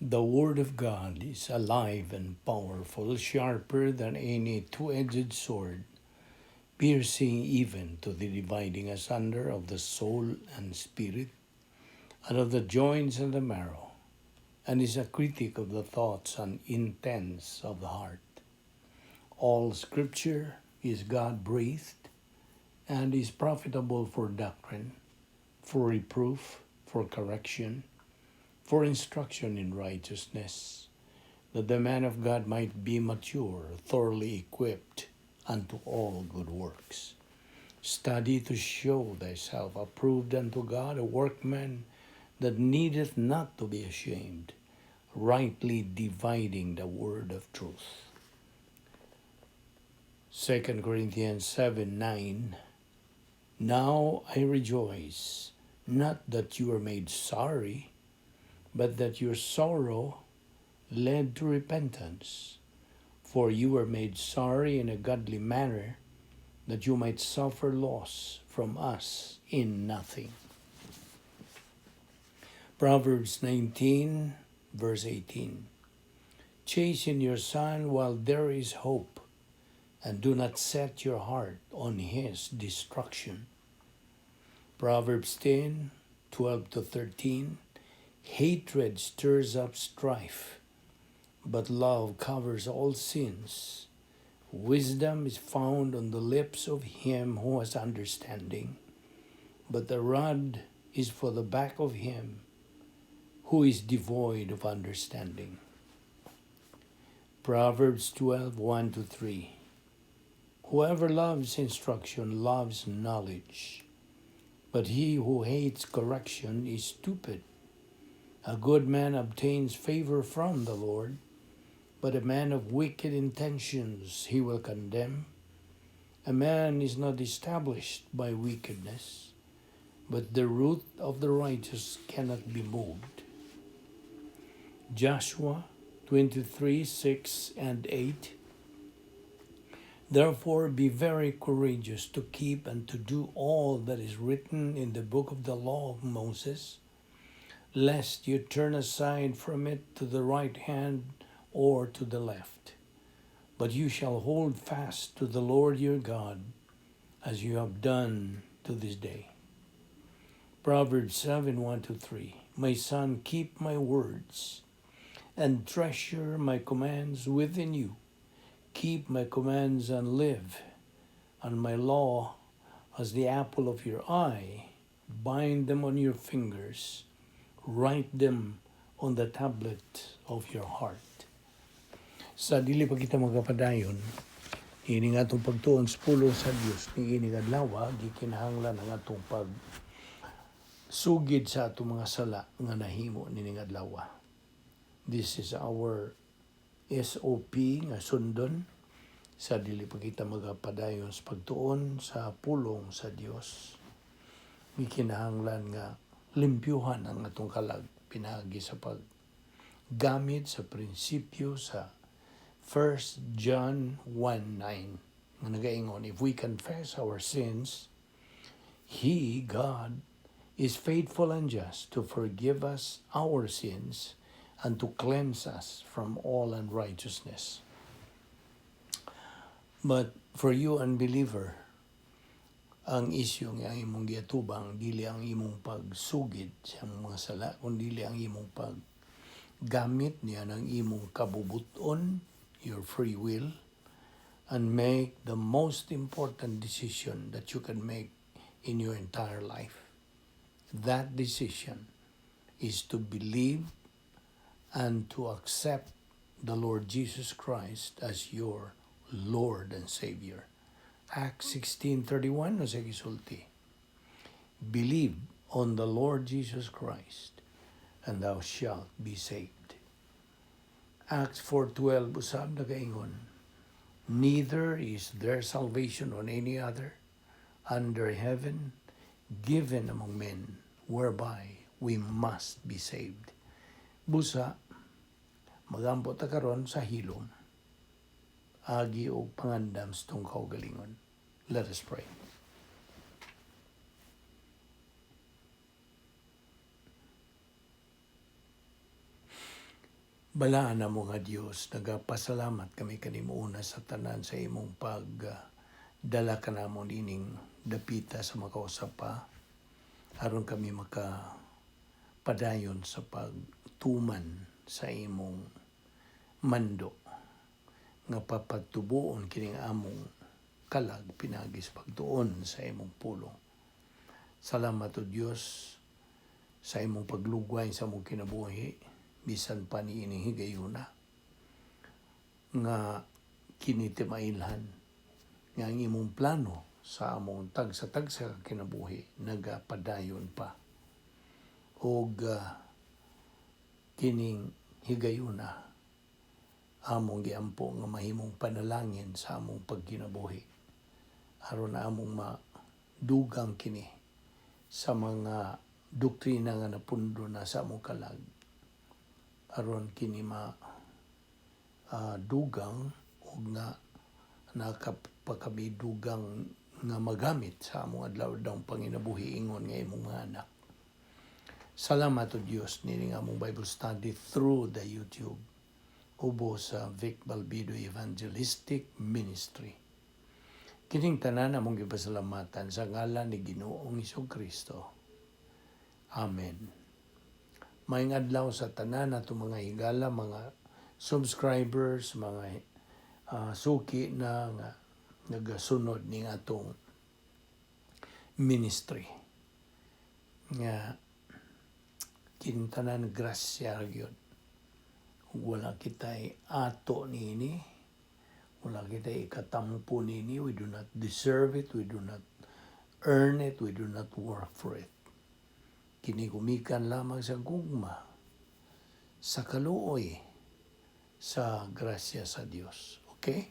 The Word of God is alive and powerful, sharper than any two-edged sword, piercing even to the dividing asunder of the soul and spirit, and of the joints and the marrow, and is a critic of the thoughts and intents of the heart. All Scripture is God-breathed and is profitable for doctrine, for reproof, for correction, for instruction in righteousness, that the man of God might be mature, thoroughly equipped unto all good works. Study to show thyself approved unto God, a workman that needeth not to be ashamed, rightly dividing the word of truth. 2 Corinthians 7:9. Now I rejoice, not that you were made sorry, but that your sorrow led to repentance. For you were made sorry in a godly manner, that you might suffer loss from us in nothing. Proverbs 19, verse 18. Chasten your son while there is hope, and do not set your heart on his destruction. Proverbs 10, 12 to 13. Hatred stirs up strife, but love covers all sins. Wisdom is found on the lips of him who has understanding, but the rod is for the back of him who is devoid of understanding. Proverbs 12, 1 to 3. Whoever loves instruction loves knowledge, but he who hates correction is stupid. A good man obtains favor from the Lord, but a man of wicked intentions he will condemn. A man is not established by wickedness, but the root of the righteous cannot be moved. Joshua 23, 6 and 8. Therefore be very courageous to keep and to do all that is written in the book of the law of Moses, lest you turn aside from it to the right hand or to the left. But you shall hold fast to the Lord your God, as you have done to this day. Proverbs 7, 1 to 3. My son, keep my words and treasure my commands within you. Keep my commands and live, and my law as the apple of your eye. Bind them on your fingers, write them on the tablet of your heart. Sa dili pa kita magapadayon, ini nga atong pagtuon sa pulong sa Dios niining adlaw, gikinahanglan ang atong pag sugid sa atong mga sala nga nahimo nining adlaw. This is our SOP nga sundon sa dili pa kita magapadayon sa pagtuon sa pulong sa Dios. Gikinahanglan nga limpyuhan ang atong kalag pinaagi sa pag gamit sa prinsipyo sa 1 John 1:9 nga nagaingon, "If we confess our sins, He, God, is faithful and just to forgive us our sins and to cleanse us from all unrighteousness." But for you, unbeliever, ang isyu nga imong giatubang dili ang imong pagsugid sa imong mga sala, kundi ang imong paggamit niya ng imong kabubuton, your free will, and make the most important decision that you can make in your entire life. That decision is to believe and to accept the Lord Jesus Christ as your Lord and Savior. Acts 16:31 unsay gisulti? "Believe on the Lord Jesus Christ and thou shalt be saved." Acts 4:12 usab nagaingon, "Neither is there salvation on any other under heaven given among men whereby we must be saved." Busa, magampo ta karon sa hilom agi og pangandam sa atong kaugalingon. Let us pray. Balaan namo nga Dios, nagapasalamat kami kanimo una sa tanan sa imong pag dala kanamo nining dapita sa makausap pa aron kami maka padayon sa pagtuman sa imong mando nga papatubuon kining among kalag pinaagi sa pagtuon sa imong pulong. Salamat, O Dios, sa imong paglugway sa among kinabuhi bisan pa niining higayuna nga kini timailhan nga ang imong plano sa among tagsa-tagsa kinabuhi nagapadayon pa og kining higayuna among giampo nga mahimong panalangin sa among pagkinabuhi aron na among madugang kini sa mga doktrina nga napundo na sa among kalag aron kini ma dugang ug nga nakapakabidugang nga magamit sa among adlaw-adlaw panginabuhi ingon nga imong mga anak. Salamat, O Dios, nining among Bible study through the YouTube ubo sa Vic Balbido Evangelistic Ministry. Kining tanan among gipasalamatan sa ngalan ni Ginoong Kristo. Amen. Maayong adlaw sa tanan nato mga higala, mga subscribers, mga suki na nga nagasunod ning atong ministry. Nga kining tanan grasya gyud. Ug wala kita'y ato niini, wala kita'y ikatampo niini, we do not deserve it, we do not earn it, we do not work for it. Kini gumikan lamang sa gugma, sa kaluoy, sa grasya sa Dios. Okay?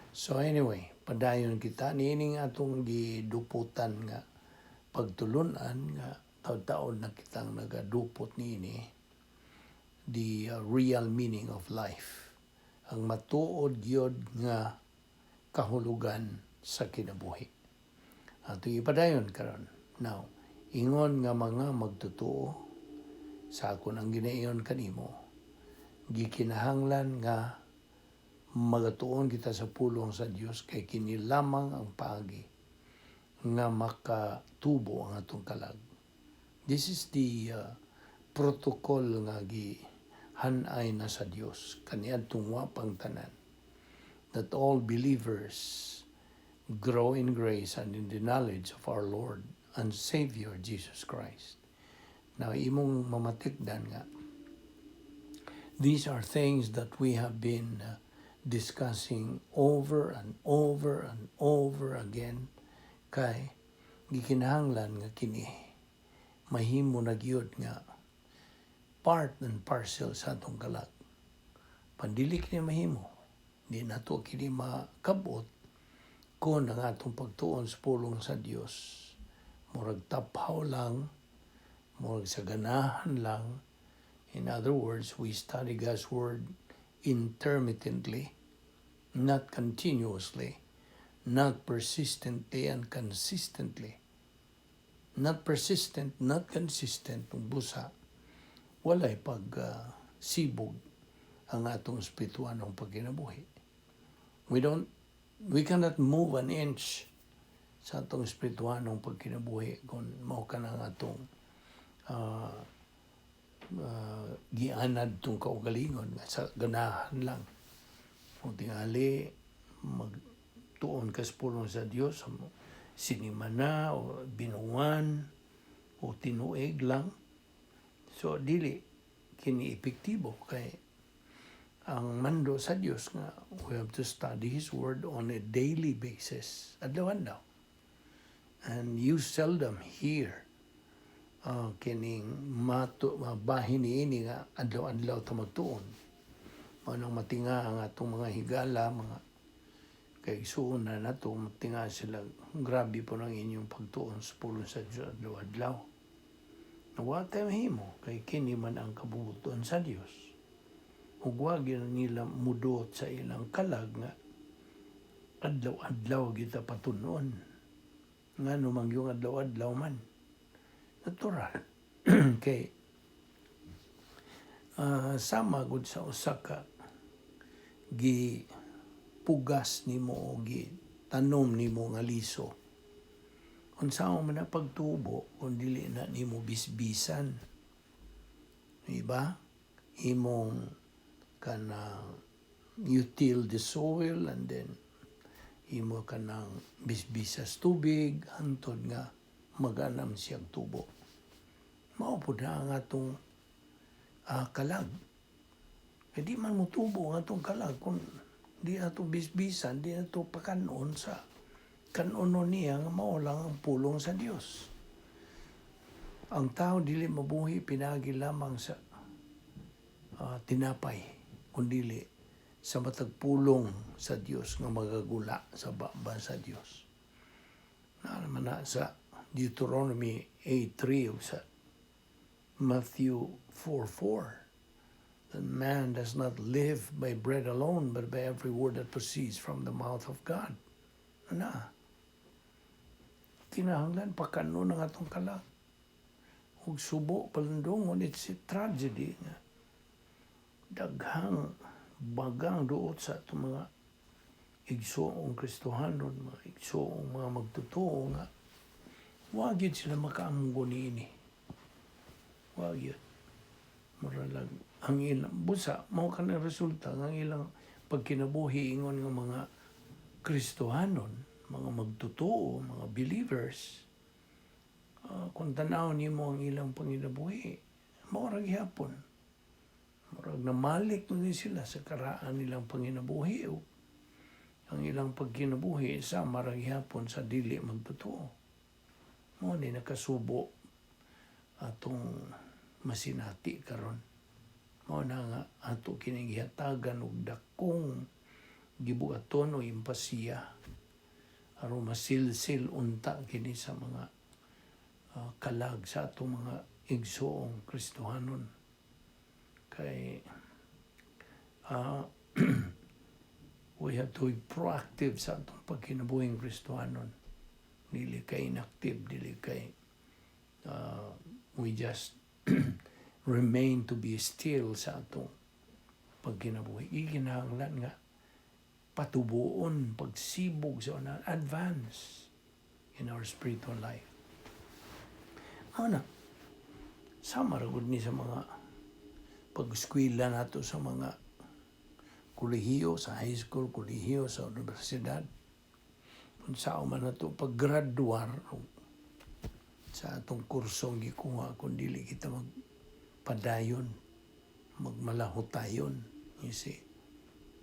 So anyway, padayon kita niining atong giduputan nga pagtulunan nga taon-taon na kitang nagadupot niini, the real meaning of life. Ang matuod gyud nga kahulugan sa kinabuhi. Ato ipadayon karon. Now, ingon nga mga magtotoo sa akon ang ginaingon kanimo, gikinahanglan nga magatuon kita sa pulong sa Dios kay kini lamang ang paagi nga makatubo ang atong kalag. This is the protocol nga gihanay na sa Dios kaniadtong wa pang tanan, that all believers grow in grace and in the knowledge of our Lord and Savior Jesus Christ. Now, imong mamatikdan nga these are things that we have been discussing over and over and over again kay gikinahanglan nga kini mahimo na gyud nga part and parcel sa atong kalag. Pandili kini mahimo, di nato kini makabot kung ang atong pagtuon sa pulong sa Dios murag taphaw lang, murag sa ganahan lang. In other words, we study God's Word intermittently, not continuously, not persistently and consistently. Not persistent, not consistent, ug busa, walay pag sibog ang atong espirituanong pagkinabuhi. We cannot move an inch sa atong espirituanong pagkinabuhi kung mao ka ng atong gianad tong kaugalingon nga sa ganahan lang. Kung tingali magtuon ka sa pulong sa Dios sinimana o binuwan o tinuig lang. So dili kini epektibo kay ang mando sa Dios nga we have to study His Word on a daily basis. Adlaw-adlaw. And you seldom hear kining mato mabahin niini nga adlaw-adlaw ta magtuon. Mao nang matinga ang atong mga higala, mga kaigsuon na nato, matinga sila, "Grabe po ng inyong pagtuon sa pulong sa Diyos adlaw-adlaw." Wa tayo mahimo kay kini man ang kabubuton sa Dios. Ug wa gyud nila mudot sa ilang kalag nga adlaw-adlaw kita patunon. Ngano man yung adlaw-adlaw man? Natural. Kay Sama gud sa usa ka gi pugas nimo o gi tanom nimo nga liso. Unsa man na pagtubo kung dili na nimo bisbisan? Diba? Imong kanang you till the soil and then imo kanang bisbisas tubig hantod nga maganam siyang tubo. Mao pud na ang atong kalag. Kay di man motubo ang atong kalag kung di ato bisbisan, di ato pakanon sa kanonon niya nga mao lang ang pulong sa Dios. Ang tao dili mabuhi pinagi lamang sa tinapay, kundili sa matag pulong sa Dios nga magagula sa baba sa Dios. Naa naman na sa Deuteronomy 8:3 ug sa Matthew 4:4. That man does not live by bread alone, but by every word that proceeds from the mouth of God. Na, kinahanglan pakanon ang atong kalag. Ug subo palandongon, it's a tragedy nga daghang bagang duot sa atong mga igsoong Kristohanon, mga igsoong mga magtotoo nga wa gyud sila makaamgo niini. Wa gyud. Mura lang ang ilang busa mao kanang resulta nga ang ilang pagkinabuhi ingon nga mga Kristohanon, mga magtotoo, mga believers, kung tan-awon nimo ang ilang panginabuhi, mao ra gihapon. Murag namalik man din sila sa karaan nilang panginabuhi o ang ilang pagkinabuhi sa ra gihapon sa dili magtotoo. Mao ni nakasubo atong masinati karon. Mao na nga ato kining gihatagan og dakong gibuhaton o impasiya aron masilsil unta kini sa mga kalag sa atong mga igsoong Kristohanon. Kay we have to be proactive sa atong pagkinabuhing Kristohanon. Dili kay inactive, dili kay we just remain to be still sa atong pagkinabuhi. Ikinahanglan nga patubuon, pagsibog sa una, advance in our spiritual life. Mao na, sama ra gud ni sa mga pag-eskwela nato sa mga kolehiyo, sa high school, kolehiyo, sa universidad. Kung saan man nato pag-graduar sa atong kursong gikuha kung dili kita magpadayon, magmalahutayon. You see,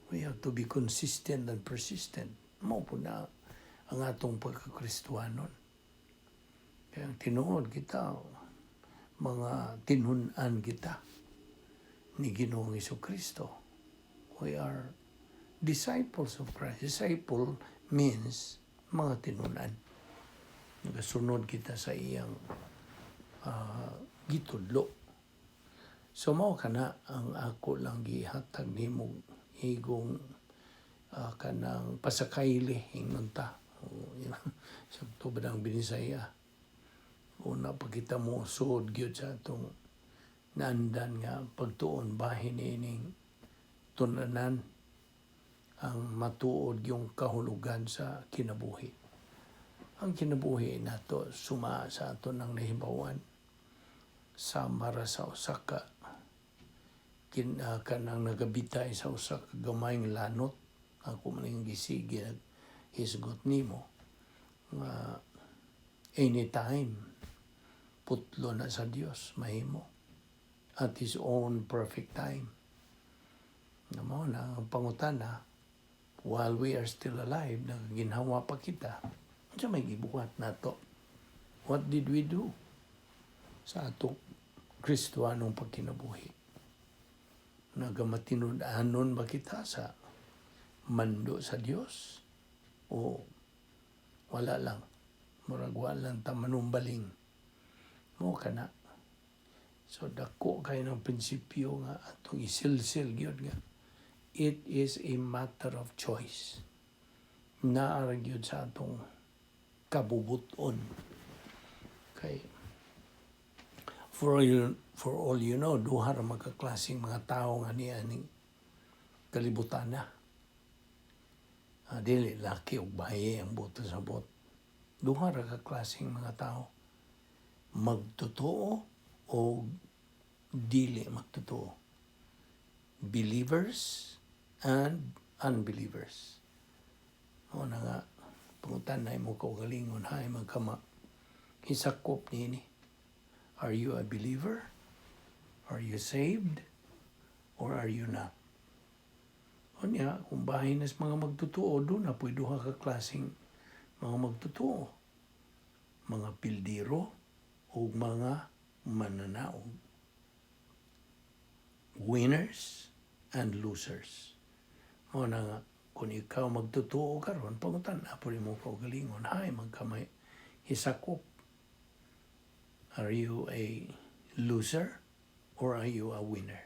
we have to be consistent and persistent. Mao po na ang atong pagkakristuhanon. Kaya ang tinuod kita, mga tinun-an kita ni Ginoong Kristo. We are disciples of Christ. Disciple means mga tinun-an. Nagasunod kita sa iyang gitudlo. So mao kana ang ako lang gihatag nimo igong kanang pasakayli ingon ta. Sa tubod ang Binisaya. Una pa kita mo suod gyud sa atong naandan nga pagtuon bahin ining tun-anan ang matuod yung kahulugan sa kinabuhi. Ang kinabuhi nato suma sa ato ng nahibawan sa mara sa usa ka kanang nagabitay sa usa ka gamayng lanot. Ako man yung gisigi hisgot nimo nga anytime putlo na sa Dios mahimo at His own perfect time. Na mao na ang pangutana, while we are still alive, nagaginhawa pa kita, unsa may gibuhat nato? What did we do sa atong Kristohanong pagkinabuhi? Nagamatinud-anon ba kita sa mando sa Dios o wala lang, murag wala lang ta manumbaling mo kana? So dako kay ng prinsipyo nga atong isilsil gyud nga it is a matter of choice. Naa ra gyud sa atong kabubuton kay For all you know, duha ra man ka klaseng mga tao nga niya ning kalibutan na. Dili laki ug baye ang buot pasabot. Duha ra ka klaseng mga tao. Magtotoo o dili magtotoo. Believers and unbelievers. Mao na nga, pangutan-a imong kaugalingon, hay man ka mahisakop niini. Are you a believer? Are you saved? Or are you not? Unya, kung bahin sa mga magtotoo, duna po'y duha ka klaseng mga magtotoo. Mga pildiro o mga mananaog. Winners and losers. Mao na nga, kung ikaw magtotoo karon, pangutan-a po imong kaugalingon, hay man ka mahisakop. Are you a loser or are you a winner?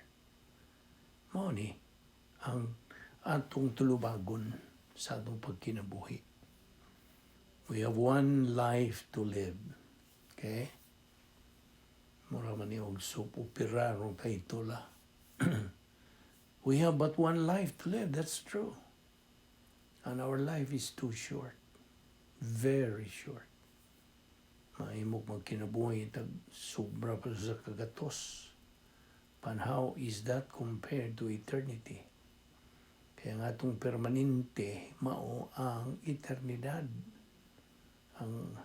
Mao ni ang atong tulubagon sa atong pagkinabuhi. We have one life to live. Okay? Mura man ni og soap opera rong title ah. We have but one life to live. That's true. And our life is too short. Very short. Mahimong magkinabuhi tag sobra pa sa kagatos. But how is that compared to eternity? Kaya nga itong permanente, mao ang eternidad. Ang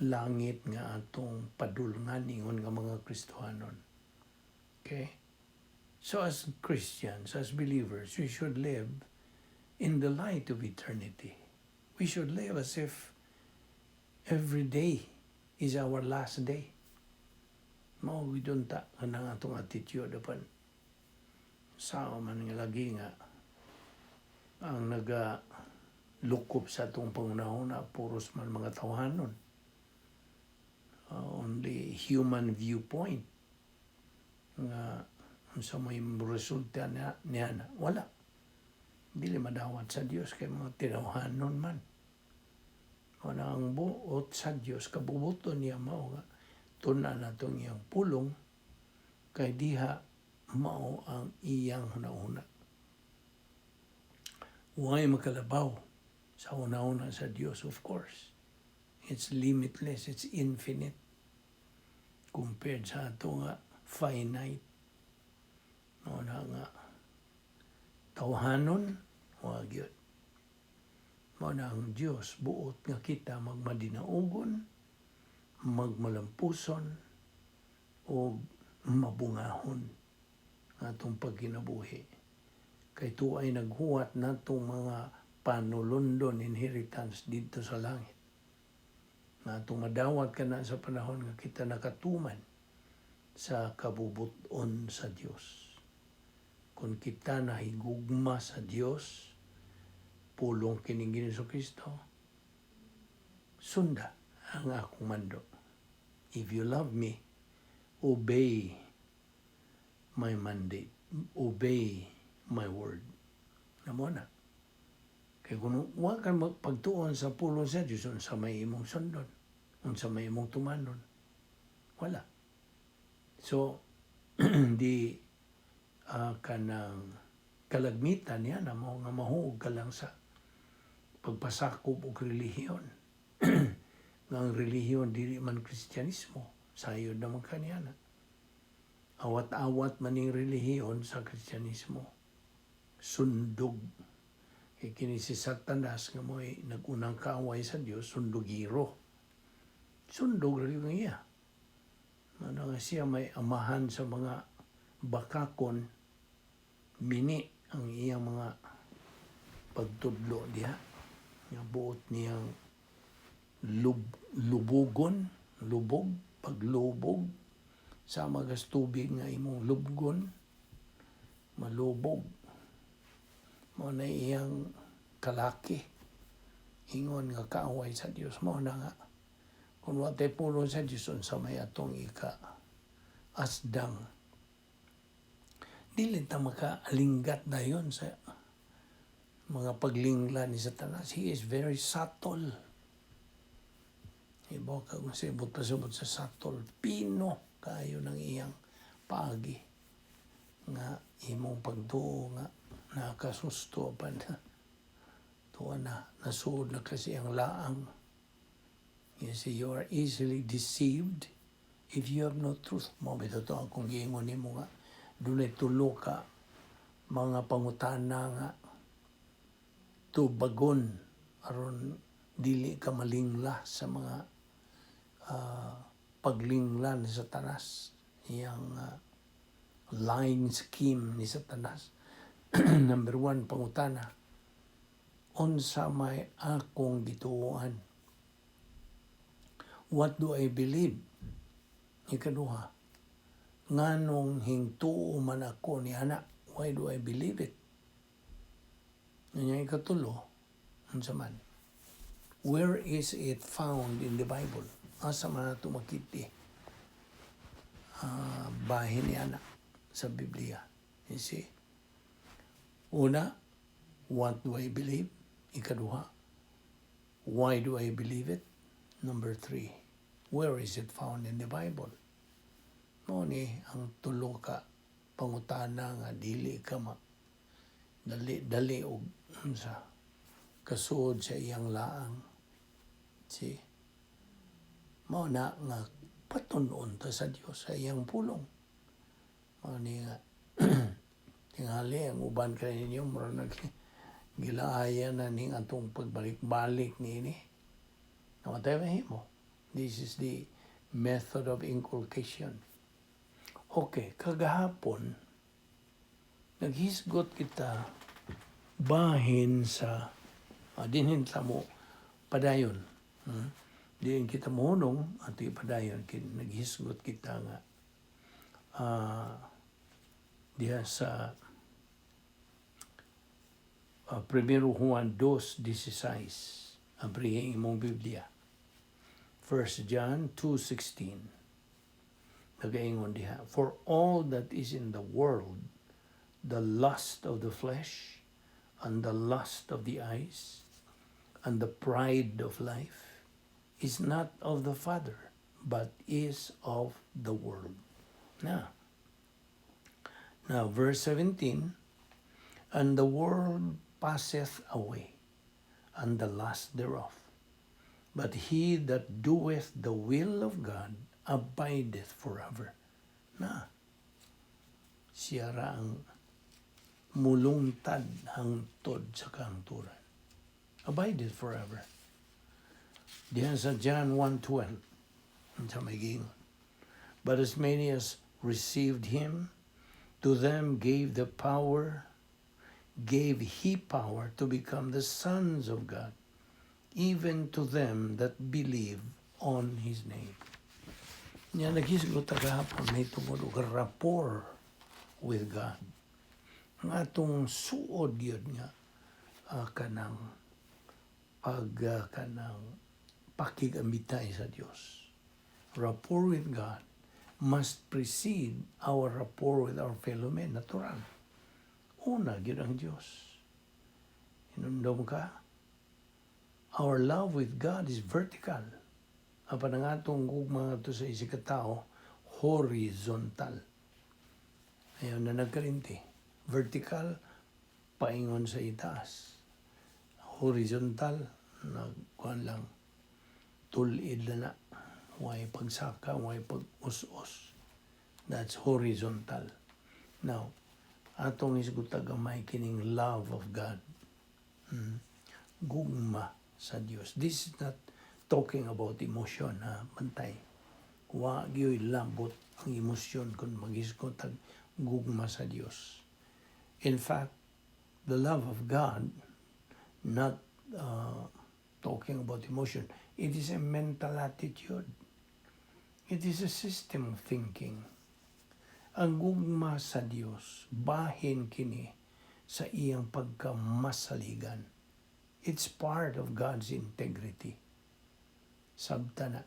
langit nga atong padulngan ingon nga mga Kristohanon. Okay? So as Christians, as believers, we should live in the light of eternity. We should live as if every day is our last day. Mao gyud unta kanang atong attitude apan sao man nga lagi nga ang naga lukop sa atong panghunahuna puros man mga tawhanon. Only human viewpoint nga unsa may resulta na niya na wala, dili madawat sa Dios kay mga tinawhanon man. Wala ang buot sa Dios, kabubuton niya mao nga tun-an natong iyang pulong kay diha mao ang iyang hunahuna. Way makalabaw sa hunahuna sa Dios, of course. It's limitless, it's infinite compared sa ato nga finite. Mao na nga tawhanon, wa gyud. Mao na ang Dios buot nga kita magmadinaugon, magmalampuson o mabungahon nga atong pagkinabuhi. Kay tuay naghuwat natong mga panulundon, inheritance didto sa langit. Nga atong madawat kana sa panahon nga kita nakatuman sa kabubuton sa Dios. Kung kita nahigugma sa Dios, pulong kining Ginoong Kristo, sunda ang akong mando. If you love me, obey my mandate. Obey my word. Mao na. Kay kung wa ka magpagtuon sa pulong sa Dios, unsa may imong sundon, unsa may imong tumanon? Wala. So, di kanang kalagmitan niya na mo nga mahuog ka lang sa pagpasakop og relihiyon. Nga ang relihiyon dili man Kristyanismo, sayod naman kaniya na. Awat-awat man ning relihiyon sa Kristyanismo. Sundog. Kay kini si Satanas nga mo'y nag-unang kaaway sa Dios, sundogiro. Sundog ra gyud ang iya. Ano nga siya may amahan sa mga bakakon, mini ang iyang mga pagtudlo diha. Nga buot niyang lubugon, lubog, paglubog sa magas tubig nga imong lubgon, malubog. Mao na iyang kalaki. Ingon nga kaaway sa Dios. Mao na nga kung wa tay pulong sa Dios, unsa may atong ika asdang? Dili ta makaalinggat dayon sa mga paglingla ni Satanas. He is very subtle. Ibaw ka kung sibot pasubot sa satol, pino kayo ng iyang paagi nga imong pagduo nga nakasusto pa na tuwa na nasuod na kasi ang laang. You see, you are easily deceived if you have no truth. Mao bitaw to akong giingon nimo nga dunay tulo ka mga pangutana nga tubagon aron dili ka malingla sa mga paglingla ni Satanas, iyang lying scheme ni Satanas. Number one pangutana: unsa may akong gituoan? What do I believe? Ikaduha, nganong hingtuo man ako ni ana? Why do I believe it? Nya ikatulo, unsa man? Where is it found in the Bible? Asa man nato makita bahin ni ana sa Biblia? You see? Una, what do I believe? Ikaduha, why do I believe it? Number three, where is it found in the Bible? Mao ni ang tulo ka pangutana nga dili ka ma dali dali og unsa kasuod sa iyang laang. See? Mao na nga patun-on ta sa Dios sa iyang pulong. Mao ni nga tingali ang uban kay ninyo mura nag gilaaya na ning atong pagbalik-balik niini. Namatay mahimo. This is the method of inculcation. Okay, kagahapon naghisgot kita bahin sa dinhin ta mo padayon. Diin kita mohunong at padayon kin naghisgot kita nga diha sa Primero Juan 2:16. Abrihin imong Biblia. 1 John 2:16. Nagaingon diha, "For all that is in the world, the lust of the flesh, and the lust of the eyes, and the pride of life, is not of the Father, but is of the world." Now, verse 17, "And the world passeth away, and the lust thereof. But he that doeth the will of God abideth forever." Na, siya ra ang mulungtad hangtod sa kahangturan. Abideth forever. Diyan sa John 1:12, sa may giingon, "But as many as received him, to them gave he power to become the sons of God, even to them that believe on his name." Nya naghisgot ta gahapon may tungod og rapport with God. Ang atong suod yun nga kanang pag kanang pakigamitay sa Dios. Rapport with God must precede our rapport with our fellow men. Natural. Una, gyud ang Dios. Hinumdom ka? Our love with God is vertical. Apan ang atong gugma ngadto sa isig ka tao, horizontal. Ayaw na nagkalinti. Vertical, paingon sa itaas. Horizontal, nagkuhan lang, tulid na na. Way pagsaka, way pag-us-us. That's horizontal. Now, atong isguta gamay kining love of God. Gugma sa Dios. This is not talking about emotion, ha? Bantay. Wa gyoy labot ang emosyon kung maghisgot tag gugma sa Dios. In fact, the love of God, not talking about emotion, it is a mental attitude. It is a system of thinking. Ang gugma sa Dios, bahin kini sa iyang pagkamasaligan. It's part of God's integrity. Sabta na.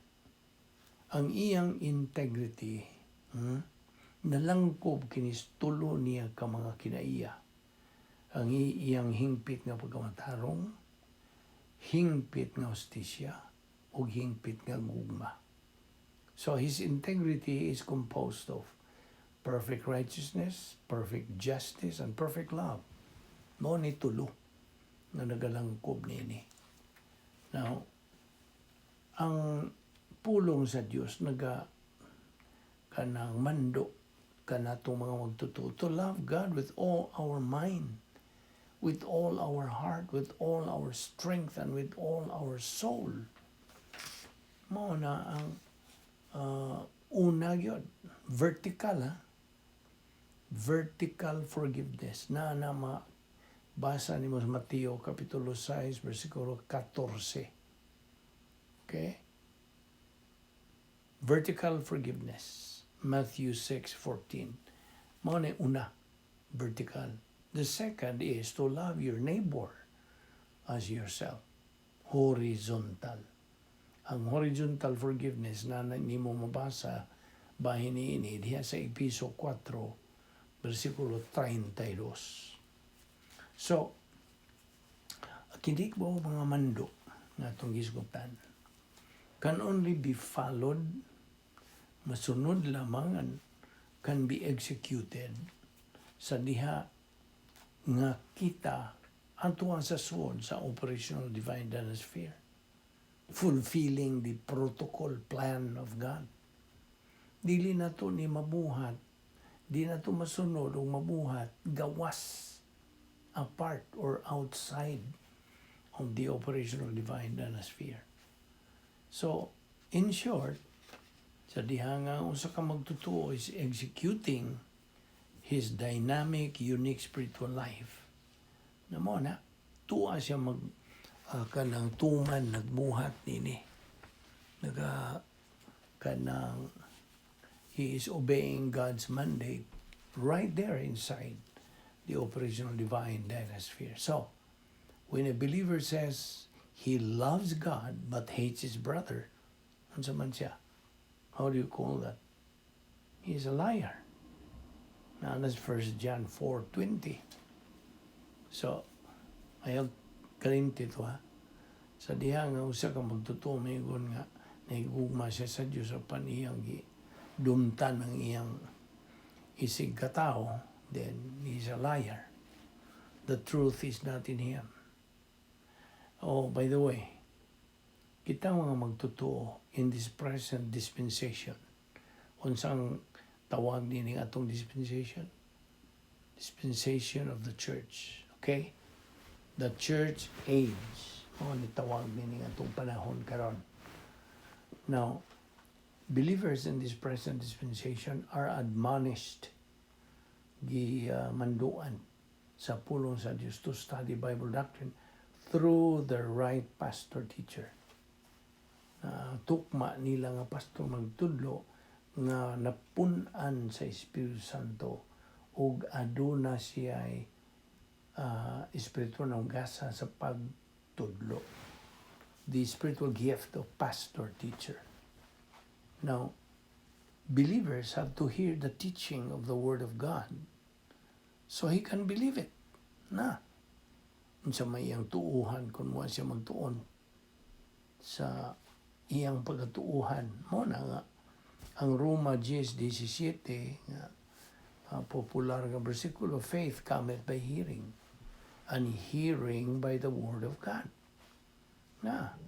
Ang iyang integrity, nalangkob kini sa tulo niya ka mga kinaiya. Ang iyang hingpit nga pagkamatarong, hingpit nga hustisya, ug hingpit nga gugma. So his integrity is composed of perfect righteousness, perfect justice, and perfect love. Mao ni tulo nga nagalangkob niini. Now, ang pulong sa Dios naga kanang mando kanatong mga magtotoo to love God with all our mind, with all our heart, with all our strength, and with all our soul. Mao na ang una gyud, vertical ha. Vertical forgiveness na mabasa nimo sa Mateo kapitulo 6 versikulo 14. Okay? Vertical forgiveness. Matthew 6:14. Mao na una, vertical. The second is to love your neighbor as yourself. Horizontal. Ang horizontal forgiveness na nimo mabasa bahin niini diha sa Episo 4 versikulo 32. So, kini ba mga mando nga atong gisgutan can only be followed, masunod lamang, and can be executed sa diha nga kita ato sa suod sa operational divine sphere, fulfilling the protocol plan of God. Dili na to ni mabuhat, di na to masunod o mabuhat gawas, apart or outside of the operational divine sphere. So, in short, sa diha nga usa ka magtotoo is executing his dynamic, unique spiritual life. Na mao na, tuwa siya mag kanang tuman nagbuhat nini. Naga kanang he is obeying God's mandate right there inside the operational divine dynasphere. So, when a believer says he loves God but hates his brother, unsa man siya? How do you call that? He is a liar. Now, that's 1 John 4:20. So, ayaw kalimti to ha. Sa diha nga usa ka magtotoo maingon nga nahigugma siya sa Dios apan iyang dumtan ang iyang isig katao, then he's a liar. The truth is not in him. Oh, by the way, kita mga magtotoo in this present dispensation, unsang tawag nining atong dispensation? Dispensation of the church. Okay? The church age. Mao ni tawag nining atong panahon karon. Now, believers in this present dispensation are admonished, gi manduan sa pulong sa Dios to study Bible doctrine through the right pastor teacher. Tukma nila nga pastor magtudlo nga napun-an sa Espiritu Santo ug aduna siya espiritual nga gasa sa pagtudlo. The spiritual gift of pastor teacher. Now, believers have to hear the teaching of the Word of God so he can believe it. Na. Unsa may iyang tuuhan kung wa siya magtuon sa iyang pagkatuuhan? Mao na nga ang Roma 10:17 nga popular nga bersikulo, "Faith cometh by hearing, and hearing by the word of God." Na.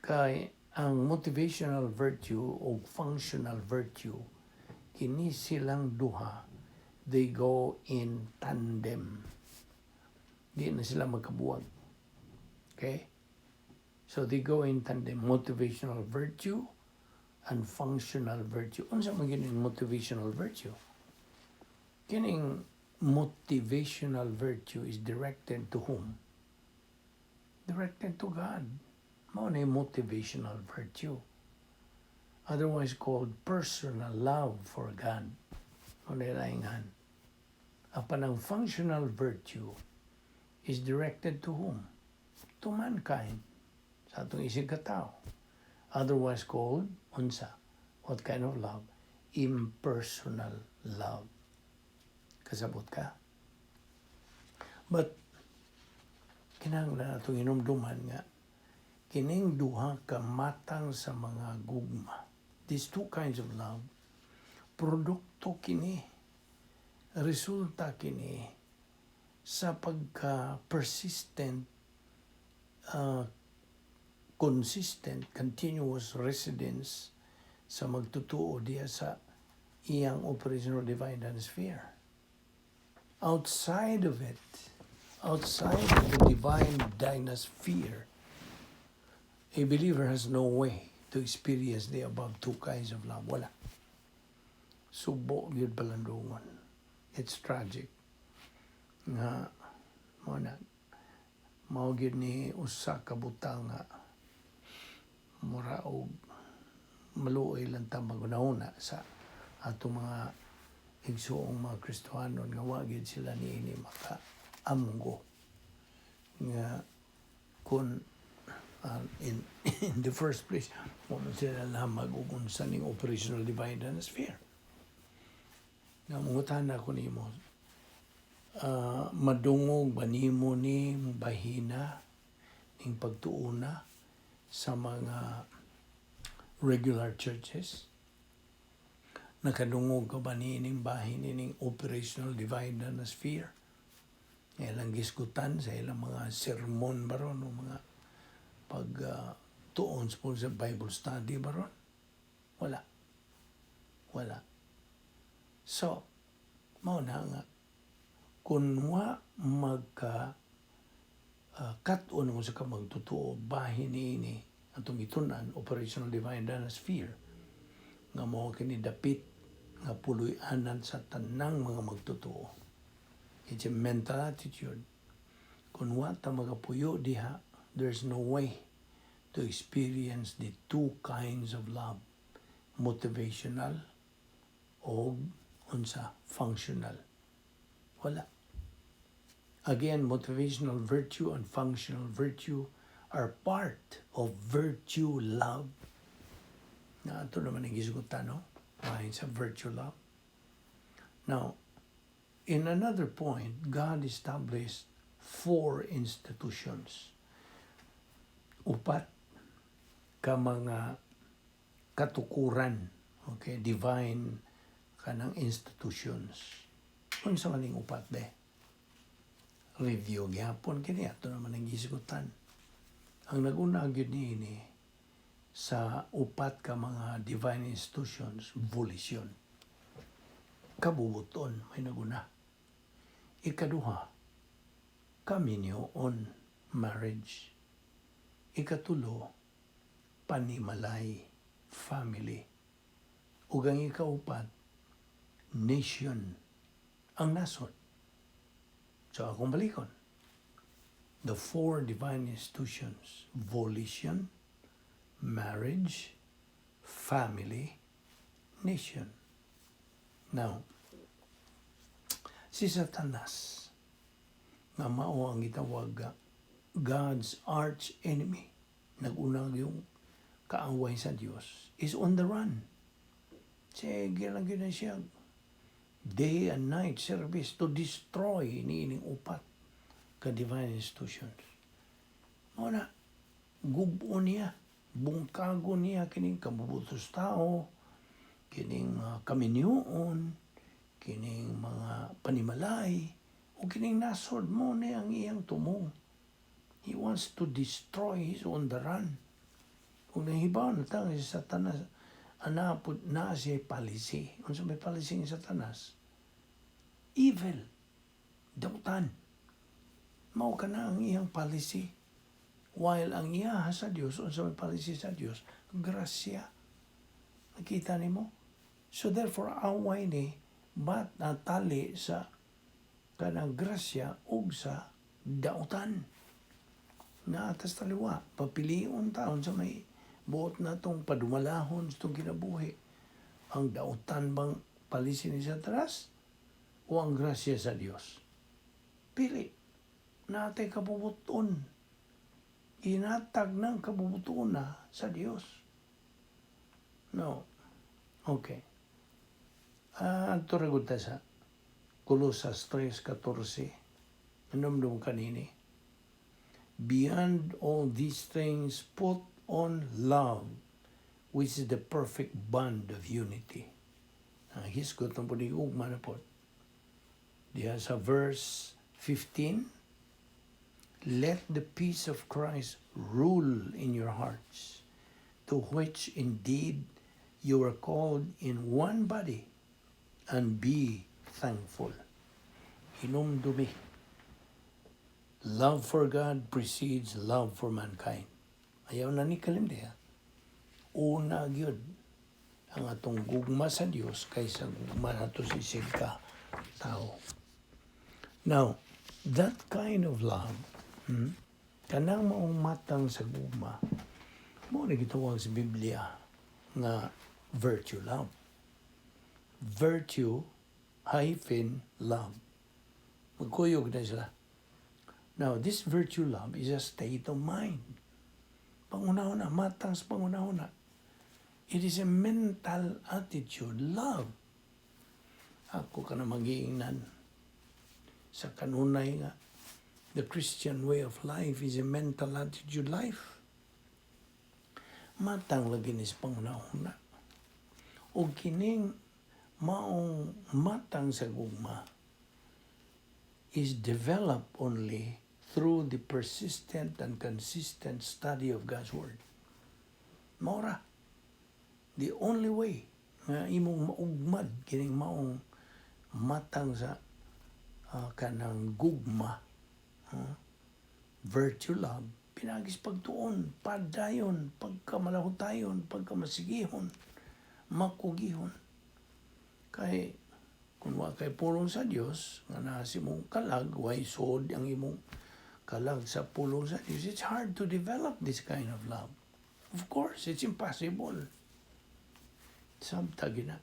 Kay ang motivational virtue o functional virtue, kini silang duha, they go in tandem. Di na sila magkabuwag. Okay? So they go in tandem, motivational virtue and functional virtue. Unsa man kining motivational virtue? Kining motivational virtue is directed to whom? Directed to God. Mao na yung motivational virtue. Otherwise called personal love for God. Mao na laingan. Apan ang functional virtue is directed to whom? To mankind. Sa atong isig katao. Otherwise called, unsa? What kind of love? Impersonal love. Kasabot ka? But, kinahanglan atong hinumduman nga, Kining duha ka matang sa mga gugma, these two kinds of love, produkto kini, resulta kini sa pagka persistent, consistent, continuous residence sa magtutuo diya sa iyang operational divine sphere. Outside of it, outside of the divine dynasphere, a believer has no way to experience the above two kinds of love. Wala. Subo gyud palandungon. It's tragic. Nga mao na mao gyud ni usa ka butang nga mura og maluoy lang ta magunahuna sa atong mga igsuong mga Kristohanon nga wa gyud sila niini maka amgo nga kung in the first place wa man sila lamag og unsa ning operational divine sphere. Nga mangutana ko nimo, madungog ba nimo ni bahina ning pagtuona sa mga regular churches? Nakadungog ka ba niining bahin ning operational divine sphere? Ilang gisgutan sa ilang mga sermon baron o mga pag tuon sa Bible study baron? Wala. Wala. So, mao na nga, kung wa magka kat-on mo sa ka magtotoo bahin niini atong gitun-an, operational divine sphere, nga mao kini dapit nga puloy-anan sa tanang mga magtotoo. It's a mental attitude. Kung wa ta magapuyo diha, there's no way to experience the two kinds of love, motivational o unsa, functional. Wala. Again, motivational virtue and functional virtue are part of virtue love. Na ato naman ang gisgutan, no? Bahin sa virtue love. Now, in another point, God established four institutions. Upat ka mga katukuran, okay, divine kanang institutions. Unsa man ning upat de? Review gyapon kini, ato naman ang gisgutan. Ang naguna gyud niini sa upat ka mga divine institutions, volition. Kabubuton may naguna. Ikaduha, kaminyoon, marriage. Ikatulo, panimalay, family. Ug ang ikaupat, nation, ang nasod. So akong balikon. The four divine institutions, volition, marriage, family, nation. Now, si Satanas, nga mao ang gitawag nga God's arch enemy, nag-unang yung kaaway sa Dios, is on the run. Sige lang yun na siya. Day and night service to destroy niining upat ka divine institutions. Mao na, gubo niya, bungkago niya kining kabubutos tao, kining mga kaminyoon, kining mga panimalay, o kining nasod mao ni ang iyang tumong. He wants to destroy, he's on the run. Kung nahibaw na ta si Satanas, ana pud na siya policy. Unsa may policy ni Satanas? Evil. Dautan. Mao kana ang iyang policy. While ang iya sa Dios, unsa may policy sa Dios? Grasya. Nakita nimo? So therefore, away ni but natali sa kanang grasya ug sa dautan. Naatas taliwa, papilion taon sa may buot na tong padumalahon sa itong kinabuhi. Ang dautan bang policy ni Satanas o ang grasya sa Dios? Pili. Natay kabubuton. Inatag ng kabubuton na sa Dios. No. Okay. Ah, uh, ta sa Colosas 3:14. Anong kanini? Beyond all these things, put on love, which is the perfect bond of unity. Ang hisgot na po ni ugma na po. Diha sa verse 15, "Let the peace of Christ rule in your hearts, to which indeed you are called in one body, and be thankful." Hinumdumi. Love for God precedes love for mankind. Ayaw na ni kalimti ha. Una gyud ang atong gugma sa Dios kaysa gugma nato sa isig ka tao. Now, that kind of love, kanang maong matang sa gugma, mao na gitawag sa Biblia nga virtue love. Virtue hyphen love. Magkuyog na sila. Now, this virtue love is a state of mind. Panghunahuna, matang sa panghunahuna. It is a mental attitude, love. Ako ka na magiingnan sa kanunay nga the Christian way of life is a mental attitude life. Matang lagi ni sa panghunahuna. O kining maong matang sa gugma is developed only through the persistent and consistent study of God's Word. Mao ra. The only way nga imong maugmad kining maong matang sa kanang gugma, virtue love, pinaagi sa pagtuon, padayon, pagkamalahutayon, pagkamasigihon, makugihon. Kay kung wa kay pulong sa Dios nga naa sa imong kalag, way sud ang imong kalag sa pulong sa Dios, it's hard to develop this kind of love. Of course, it's impossible. Sabta gina.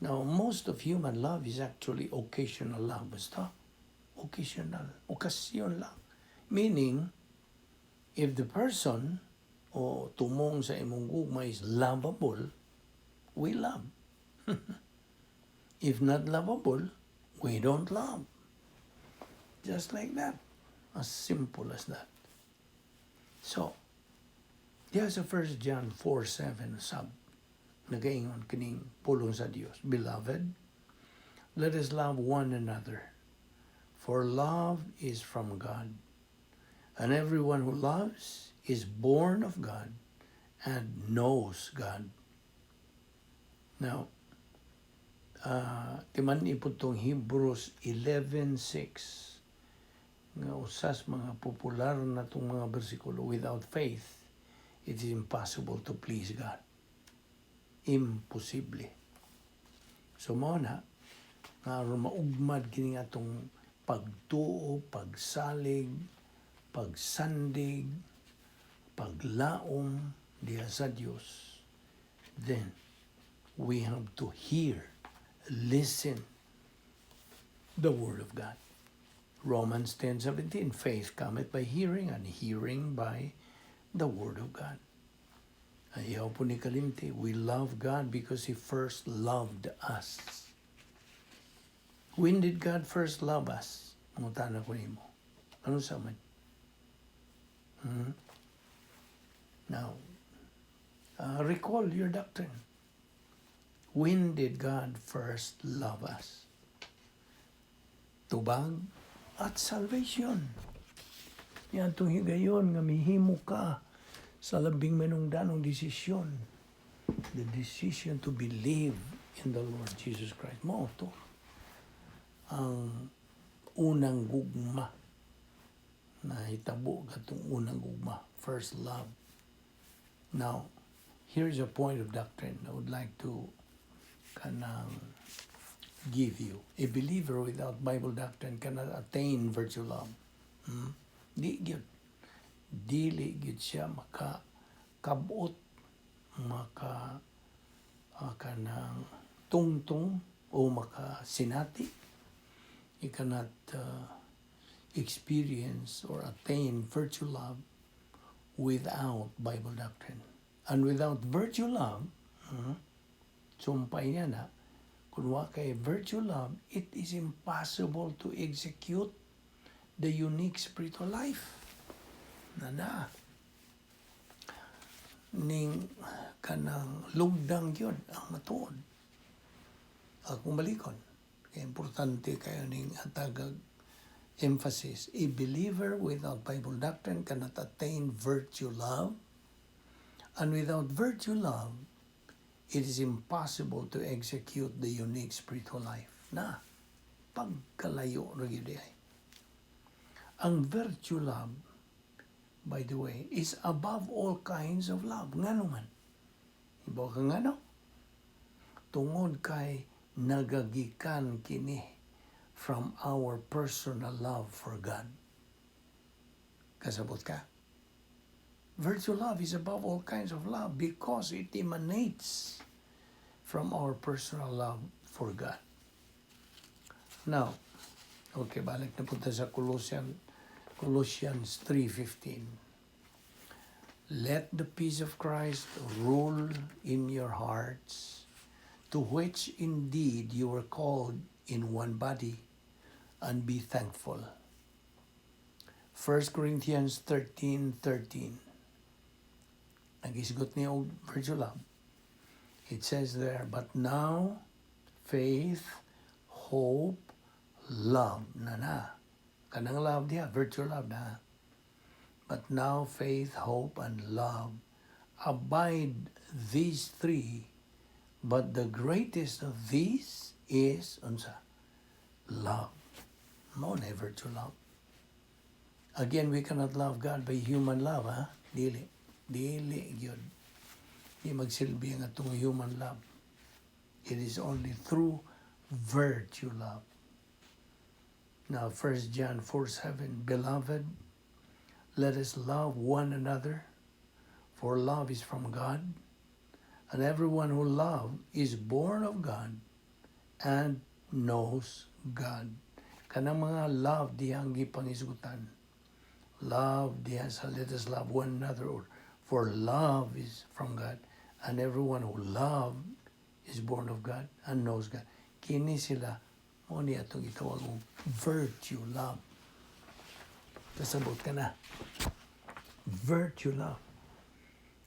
Now, most of human love is actually occasional love. Basta, occasional. Okasyon lang. Meaning, if the person o tumong sa imong gugma is lovable, we love. If not lovable, we don't love. Just like that. As simple as that. So, diha sa 1 John 4:7 sab, nagaingon kining pulong sa Dios, "Beloved, let us love one another, for love is from God. And everyone who loves is born of God and knows God." Now, timan ipod tong Hebrews 11:6 nga usas mga popular na itong mga bersikulo, "Without faith, it is impossible to please God." Imposible. So mao na nga aron maugmad kini atong pagtuo, pagsalig, pagsandig, paglaom diha sa Dios, then we have to hear, listen the word of God. Romans 10:17, "Faith cometh by hearing, and hearing by the word of God." Ayaw po ni kalimti, we love God because He first loved us. When did God first love us? Mangutana ko nimo. Ano sa man? Now, recall your doctrine. When did God first love us? Tubag at salvation. Yan itong higayon nga mihimo ka sa labing manungdanong desisyon. The decision to believe in the Lord Jesus Christ. Mao to ang unang gugma na hitabo katong unang gugma, first love. Now, here's a point of doctrine I would like to kanang give you. A believer without Bible doctrine cannot attain virtue love. Di gyud. Dili gyud siya maka kabot, maka kanang tungtong o makasinati. He cannot experience or attain virtue love without Bible doctrine. And without virtue love, sumpay niya na, kung wa kay virtue love, it is impossible to execute the unique spiritual life. Na na. Ning kanang lugdang gyud ang matuod. Akong balikon. Kaya importante kayo ning hatagag emphasis. A believer without Bible doctrine cannot attain virtue love. And without virtue love, it is impossible to execute the unique spiritual life. Na, pagkalayo ra gyud ay. Ang virtue love, by the way, is above all kinds of love. Ngano man? Ibaw ka ngano? Tungod kay nagagikan kini from our personal love for God. Kasabot ka? Virtue love is above all kinds of love because it emanates from our personal love for God. Now, okay, balik na punta sa Colossians 3:15. "Let the peace of Christ rule in your hearts, to which indeed you were called in one body, and be thankful." 1 Corinthians 13:13. Nagisgot niya og virtue love. It says there, "But now, faith, hope, love." Na na. Kanang love diha, virtue love na. "But now faith, hope, and love abide, these three, but the greatest of these is," unsa? "Love." Mao na virtue love. Again, we cannot love God by human love, ha? Dili. Dili gyud. Di magsilbi ang atong human love. It is only through virtue love. Now, 1 John 4:7, "Beloved, let us love one another, for love is from God, and everyone who loves is born of God and knows God." Kanang mga love dihang gipangisgutan. Love diha sa "let us love one another" or "for love is from God and everyone who love is born of God and knows God." Kini sila mao ni atong gitawag og virtue love. Kasabot ka na? Virtue love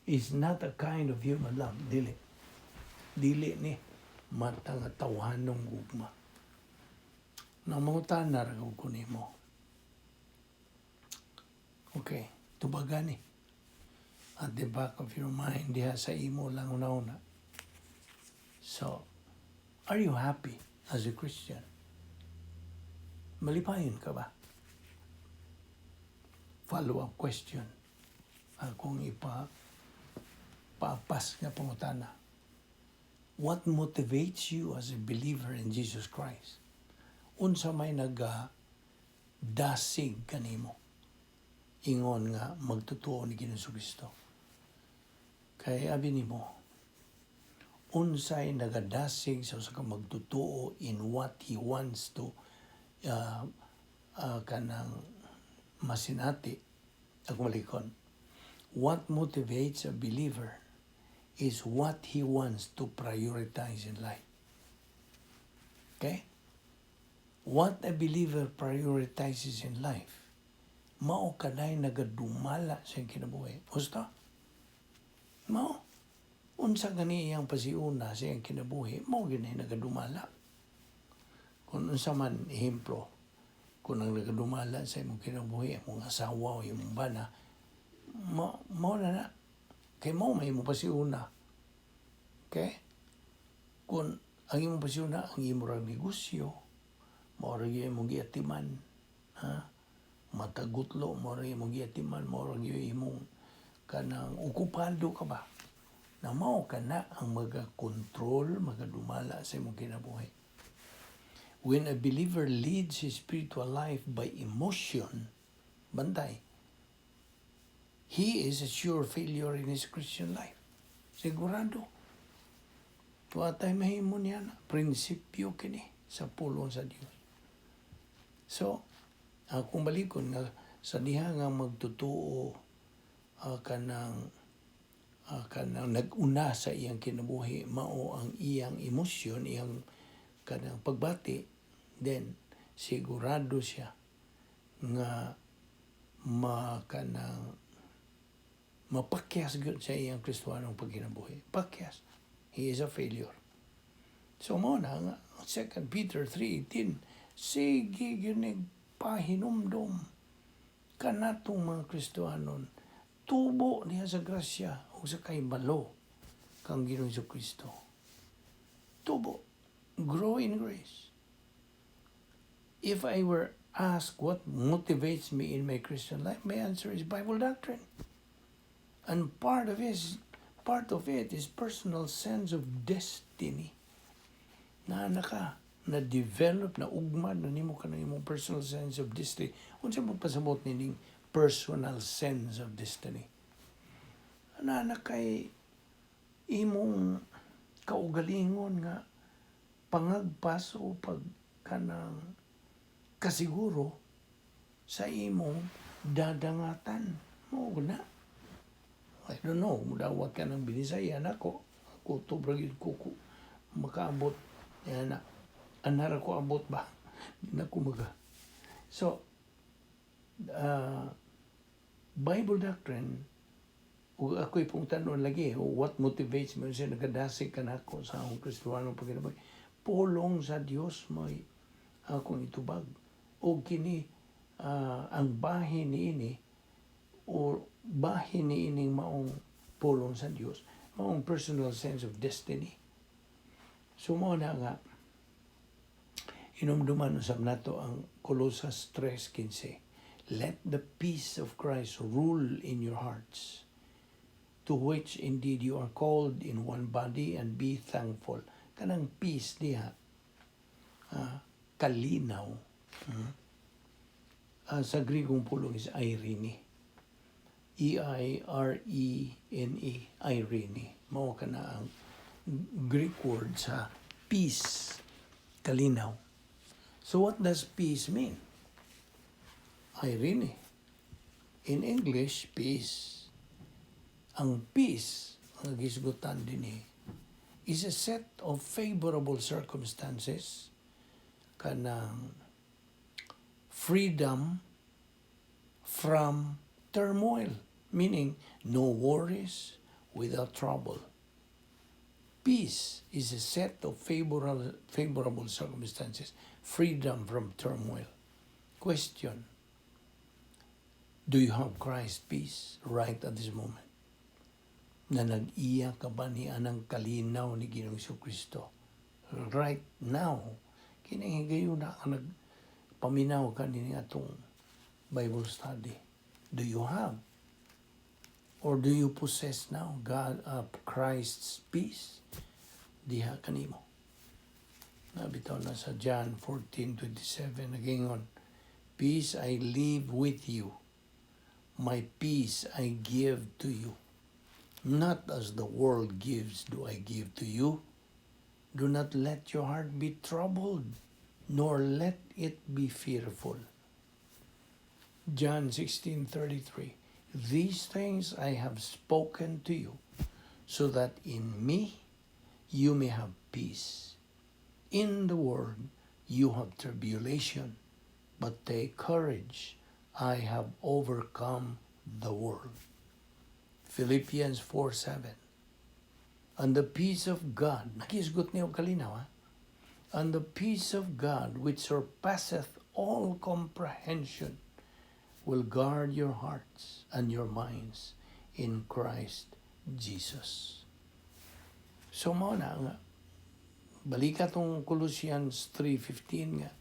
is not a kind of human love. Dili. Dili ni mata nga tawhanong gugma. Nang mangutana ra ko nimo. Okay, tubagan ni. At the back of your mind, diha sa imo lang una-una. So, are you happy as a Christian? Malipayon ka ba? Follow-up question. Akong ipa paapas nga pangutana. What motivates you as a believer in Jesus Christ? Unsa may naga dasig kanimo ingon nga magtutuo ni Ginoong Kristo? Kay abi nimo, unsay nagadasig sa usa ka magtutuo in what he wants to kanang masinati? Ako malikon. What motivates a believer is what he wants to prioritize in life. Okay? What a believer prioritizes in life, mao kanay nagadumala sa iyang kinabuhi. Gusto? Mao. Unsa gani iyang pasiuna sa iyang kinabuhi, mao gani nagadumala. Kung unsa man, ehemplo, kung ang nagadumala sa imong kinabuhi, imong asawa o imong bana, mao na na. Kay mao may imong pasiuna. Okay? Kung ang imong pasiuna, ang imong ra negosyo, mao ra gyud imong giatiman. Ha? Matagutlo, mao ra imong giatiman, mao ra gyud imong kanang okupado ka ba? Na mao ka na ang magakontrol, magadumala sa imong kinabuhi. When a believer leads his spiritual life by emotion, bantay, he is a sure failure in his Christian life. Sigurado. Wa tay mahimo niya na. Prinsipyo kini sa pulong sa Dios. So, akong balikon nga sa diha nga magtutuo kanang nag-una sa iyang kinabuhi mao ang iyang emosyon, iyang kanang pagbati, then sigurado siya nga Ma kanang mapakyas gyud sa iyang Kristohanong pagkinabuhi. Pakyas. He is a failure. So mao na nga 2 Peter 3:18, sige gyud pahinumdom kanatong mga Kristohanon, tubo niya sa grasya o sa kahibalo kang Ginoong Kristo. Tubo. Grow in grace. If I were asked what motivates me in my Christian life, my answer is Bible doctrine. And part of it is personal sense of destiny. Na na develop na ugmad na nimo kanang imong personal sense of destiny. Unsa mo pasabot nining personal sense of destiny? Na na kay imong kaugalingon nga pangagpas o pag kanang kasiguro sa imong dadangatan mo na. I don't know, mudawat ka ng Binisaya nako. Kutob ra gyud ko makaabot. Yan na. Anara ko abot ba? Di na ko maga. So, Bible doctrine, ug ako'y pungtan-on lagi, what motivates me, sa nagadasig ka nako sa akong Kristohanong pagkinabuhi? Pulong sa Dios may akong itubag. O kini, ang bahin niini, o bahin niining maong pulong sa Dios, maong personal sense of destiny. So mao na nga, hinumduman usab nato ang Colosas 3:15. "Let the peace of Christ rule in your hearts, to which indeed you are called in one body, and be thankful." Kanang peace diha, kalinaw. Sa Grigong pulong is eirene. eirene, eirene. Mao kana ang Greek word sa peace, kalinaw. So what does peace mean? Eirene. In English, peace. Ang peace, ang gisgutan din is a set of favorable circumstances, kanang freedom from turmoil, meaning no worries, without trouble. Peace is a set of favorable circumstances, freedom from turmoil. Question: Do you have Christ's peace right at this moment? Na nag-iya ka ba ni anang kalinaw ni Ginoong Kristo? Right now, kining higayuna ka nagpaminaw ka ni atong Bible study. Do you have or do you possess now God Christ's peace diha kanimo? Nabitaw na sa John 14:27 nagingon, "Peace I leave with you, my peace I give to you. Not as the world gives do I give to you. Do not let your heart be troubled, nor let it be fearful." John 16:33, "These things I have spoken to you, so that in me you may have peace. In the world you have tribulation, but take courage. I have overcome the world." Philippians 4:7. "And the peace of God," nakisgot niyo kalinaw ha? "And the peace of God, which surpasseth all comprehension, will guard your hearts and your minds in Christ Jesus." So mao na nga balika tong Colossians 3:15 nga,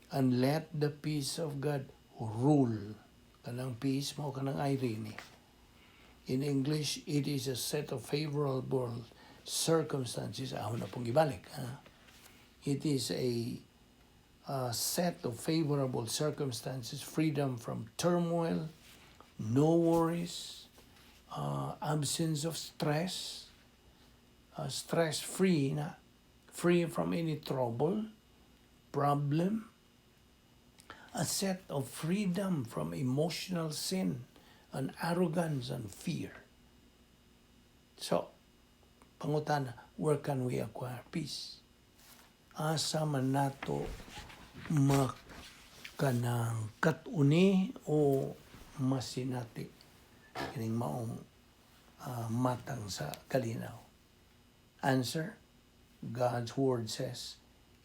"And let the peace of God rule." Kanang peace mao kanang eirene. In English, it is a set of favorable circumstances. Ako na pong ibalik. Ha? It is a set of favorable circumstances, freedom from turmoil, no worries, absence of stress, stress-free na, free from any trouble, problem, a set of freedom from emotional sin and arrogance and fear. So, pangutana, where can we acquire peace? Asa man nato makanang katuni o masinati kining maong matang sa kalinaw? Answer, God's word says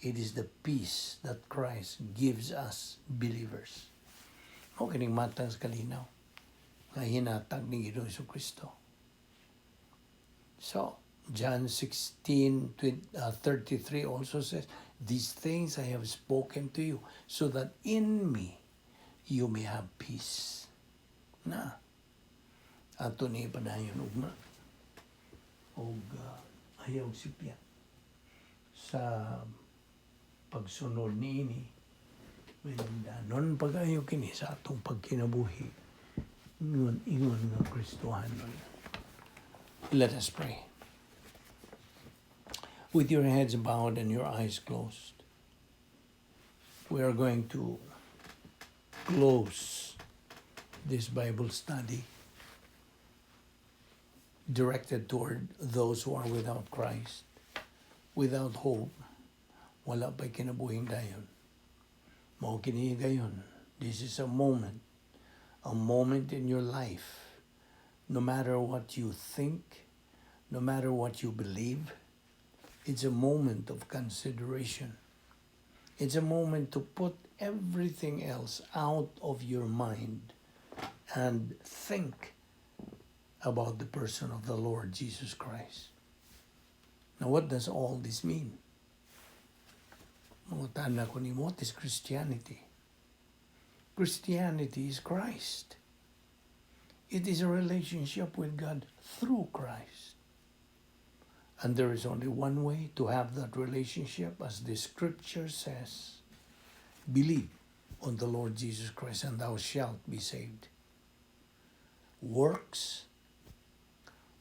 it is the peace that Christ gives us believers. Mao kining matang sa kalinaw nga hinatag ni Ginoong Kristo. So, John 16, 33 also says, "These things I have spoken to you, so that in me you may have peace." Na, ato ni padayon ugma og ayaw sipya sa pagsunod niini. Danon pag-ayo kini sa atong pagkinabuhi ingon ingon nga Kristohanon. Let us pray. With your heads bowed and your eyes closed, we are going to close this Bible study directed toward those who are without Christ, without hope, wala pa'y kinabuhing dayon. Mao kini gayon. This is a moment in your life. No matter what you think, no matter what you believe, it's a moment of consideration. It's a moment to put everything else out of your mind and think about the person of the Lord Jesus Christ. Now, what does all this mean? Mangutana ko nimo, what is Christianity? Christianity is Christ. It is a relationship with God through Christ. And there is only one way to have that relationship, as the scripture says: believe on the Lord Jesus Christ and thou shalt be saved. Works,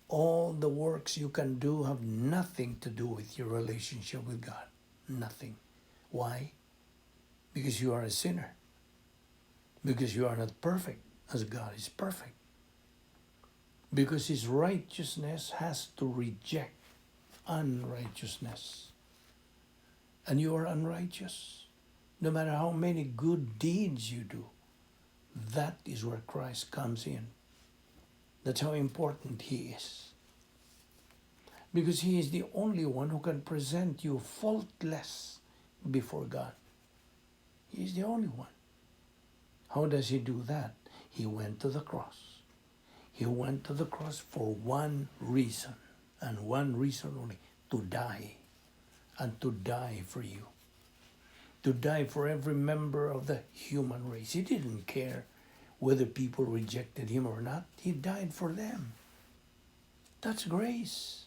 all the works you can do have nothing to do with your relationship with God. Nothing. Why? Because you are a sinner. Because you are not perfect as God is perfect. Because His righteousness has to reject unrighteousness. And you are unrighteous. No matter how many good deeds you do, that is where Christ comes in. That's how important He is. Because He is the only one who can present you faultless before God. He is the only one. How does He do that? He went to the cross. He went to the cross for one reason, and one reason only: to die, and to die for you. To die for every member of the human race. He didn't care whether people rejected him or not. He died for them. That's grace.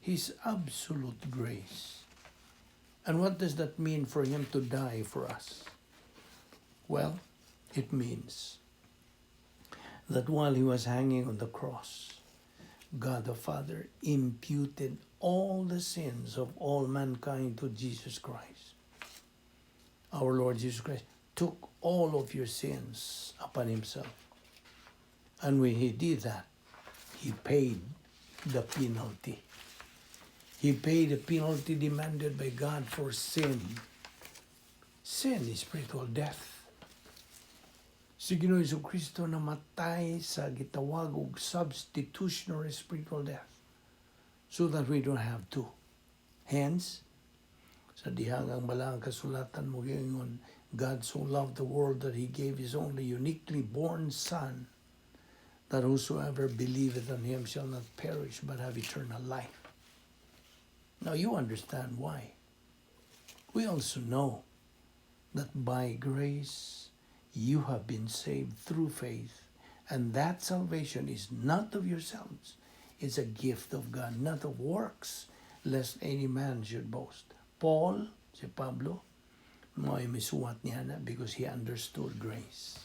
His absolute grace. And what does that mean for him to die for us? Well, it means that while he was hanging on the cross, God the Father imputed all the sins of all mankind to Jesus Christ. Our Lord Jesus Christ took all of your sins upon himself. And when he did that, he paid the penalty. He paid the penalty demanded by God for sin. Sin is spiritual death. Si Ginoong Kristo namatay sa gitawag og substitutionary spiritual death so that we don't have to. Hence, sa dihang ang balaang kasulatan mo giingon, "God so loved the world that He gave His only uniquely born Son, that whosoever believeth on Him shall not perish but have eternal life." Now you understand why. We also know that by grace you have been saved through faith, and that salvation is not of yourselves. It's a gift of God, not of works, lest any man should boast. Paul, si Pablo, mao'y misuwat niya na because he understood grace.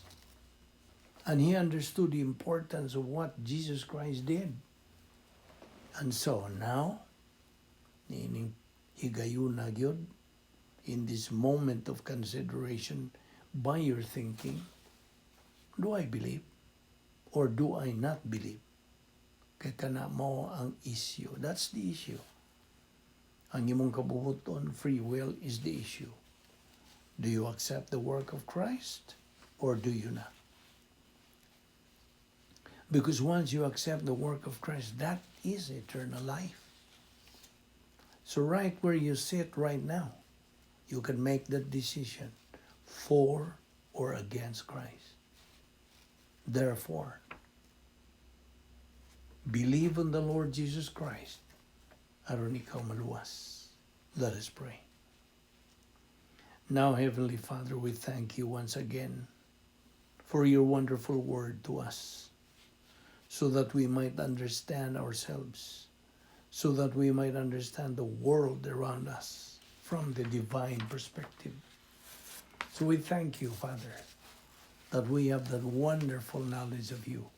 And he understood the importance of what Jesus Christ did. And so now, niining higayuna gyud, in this moment of consideration by your thinking, do I believe or do I not believe? Kay kana mao ang issue. That's the issue. Ang imong kabubuton, free will is the issue. Do you accept the work of Christ or do you not? Because once you accept the work of Christ, that is eternal life. So right where you sit right now, you can make that decision for or against Christ. Therefore, believe on the Lord Jesus Christ aron ikaw maluwas. Let us pray. Now, Heavenly Father, we thank you once again for your wonderful word to us, so that we might understand ourselves, so that we might understand the world around us from the divine perspective. So we thank you, Father, that we have that wonderful knowledge of you.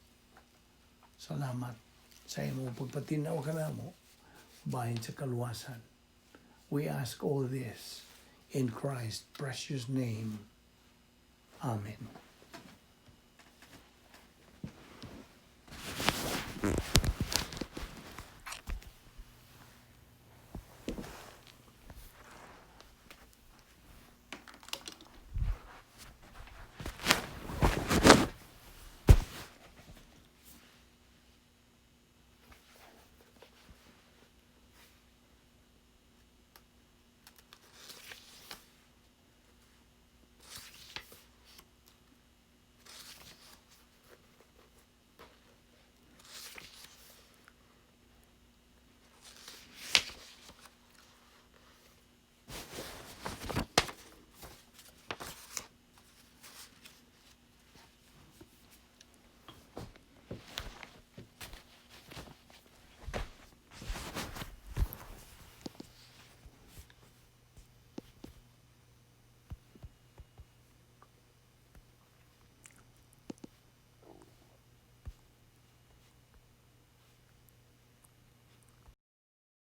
Salamat sa imong pagpatin-aw kanamo bahin sa kaluwasan. We ask all this in Christ's precious name. Amen.